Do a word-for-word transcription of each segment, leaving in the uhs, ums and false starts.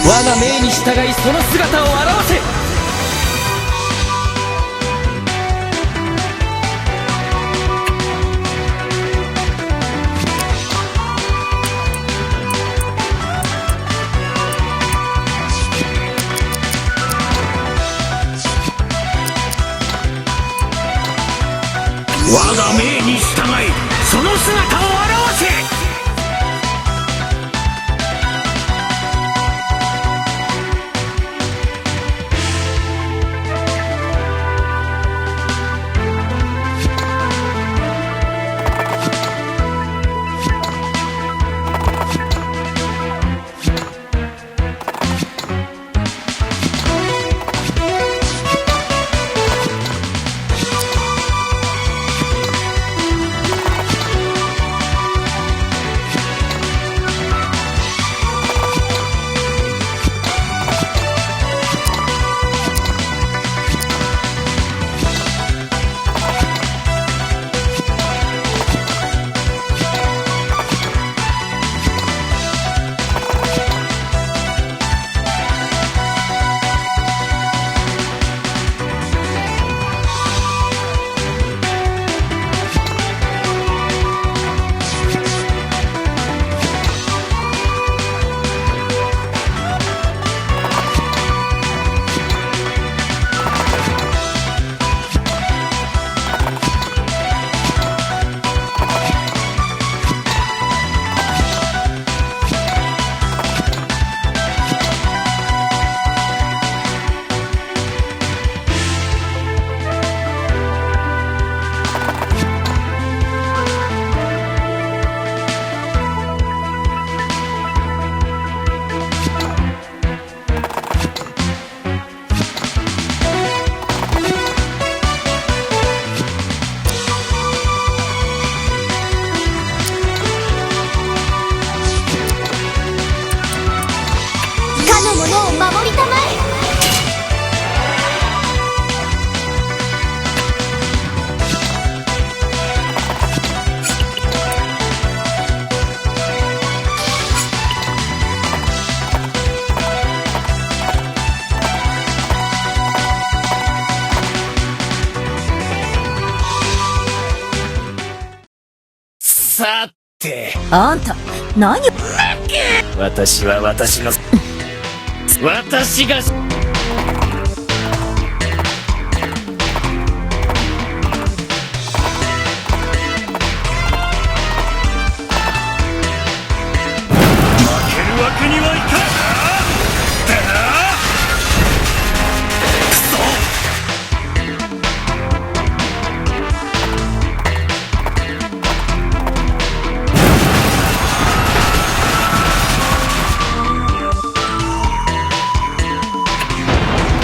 我が命に従い、その姿を現せ。 我が命に従い、その姿を現せ。 かの者を守りたまえ。 さて。あんた、何を。私は私の、私が。 負けるわけにはいかん！だな！くそ！ こ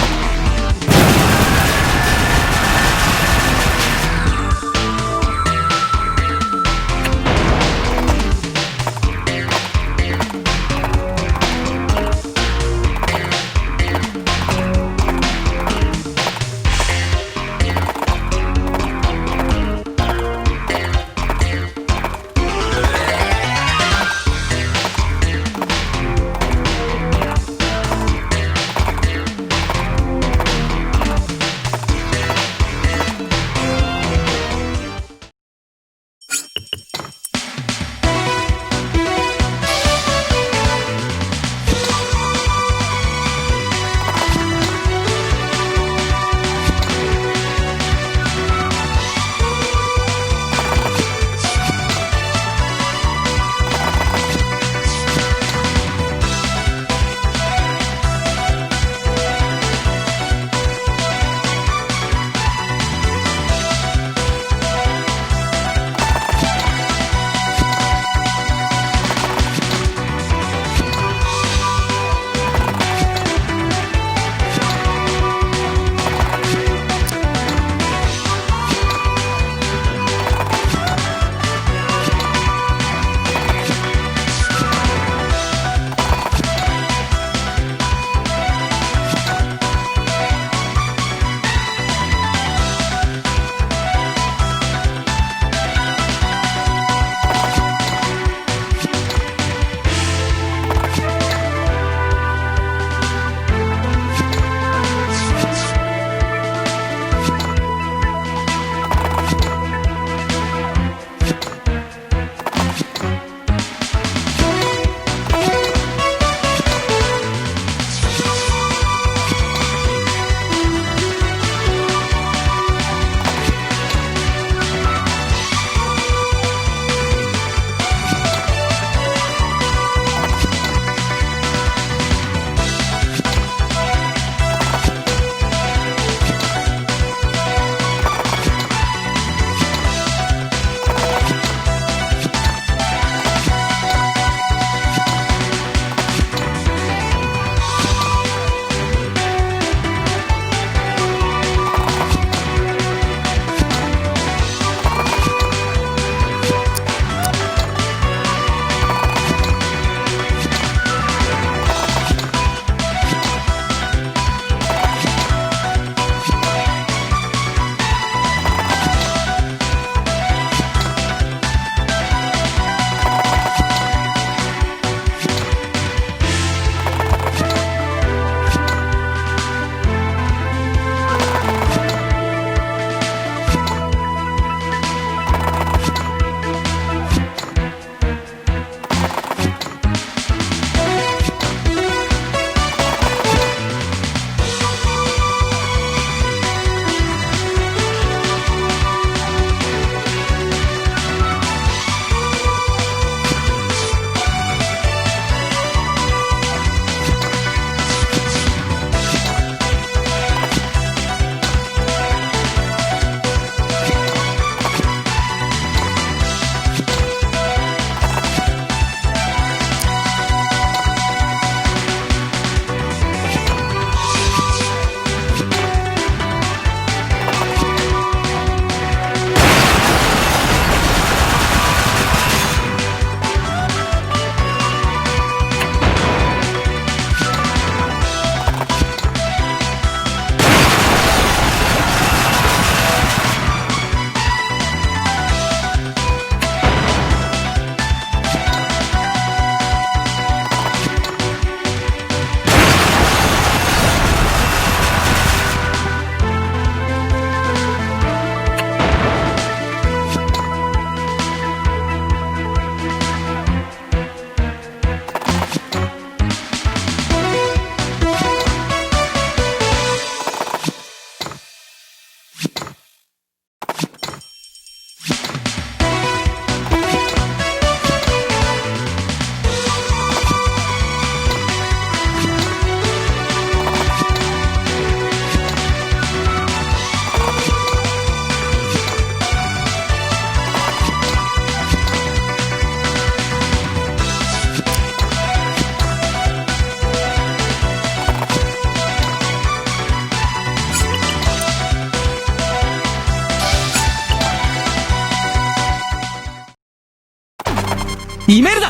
イメルダ、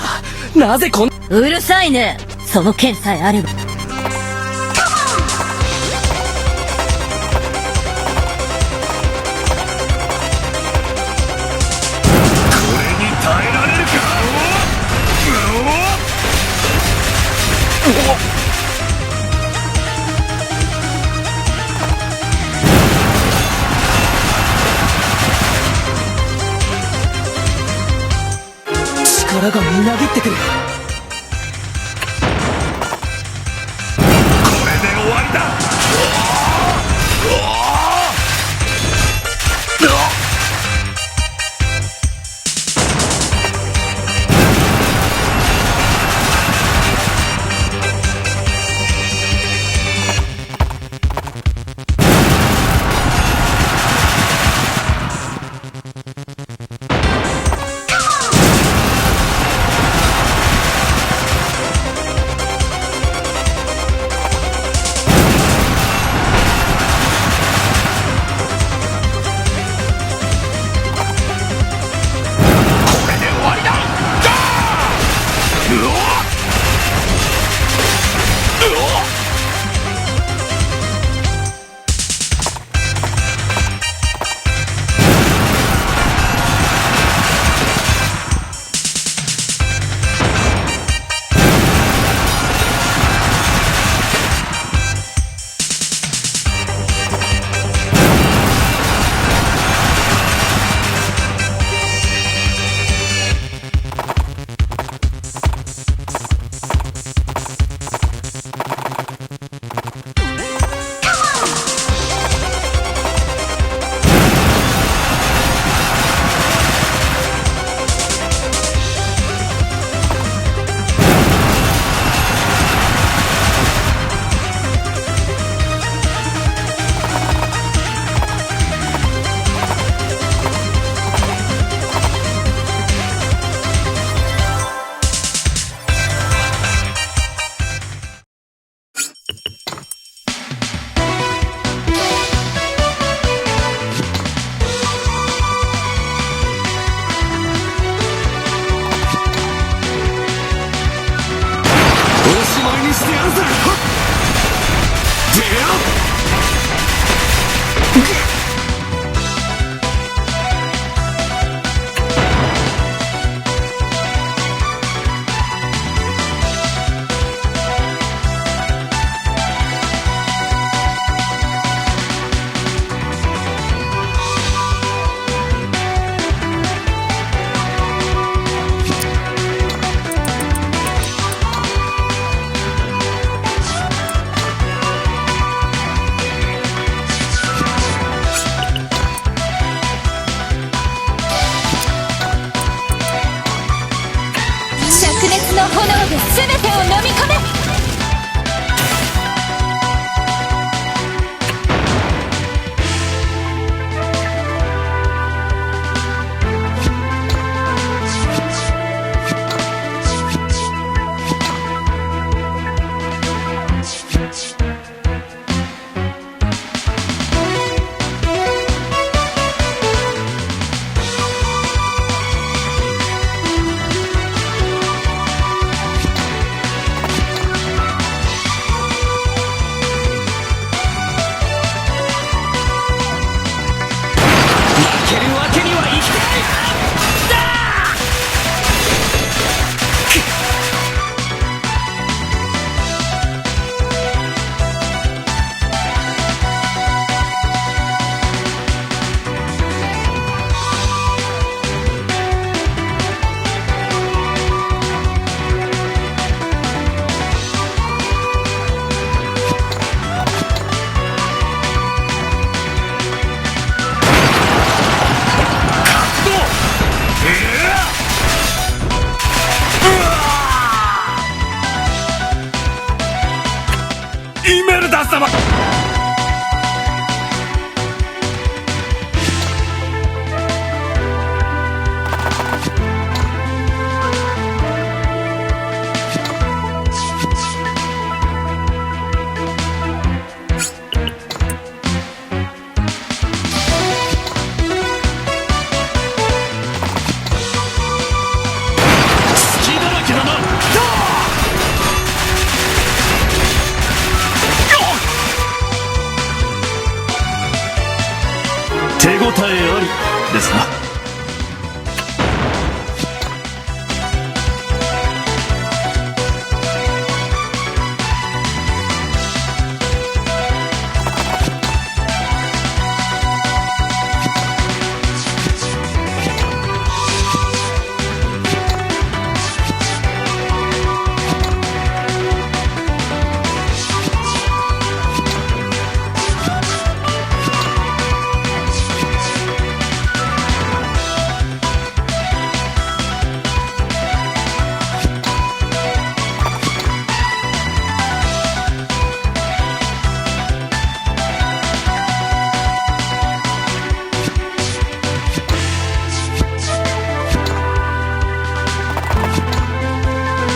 なぜこん、うるさいね。その件さえあれば。これに耐えられるか？おお、力がみなぎってくる。これで終わりだ。おしまいにしてやるぜ。はっ。てやっ。灼熱の炎で全てを飲み込め。負けるわけにはいかない！イメルダ様！ですな。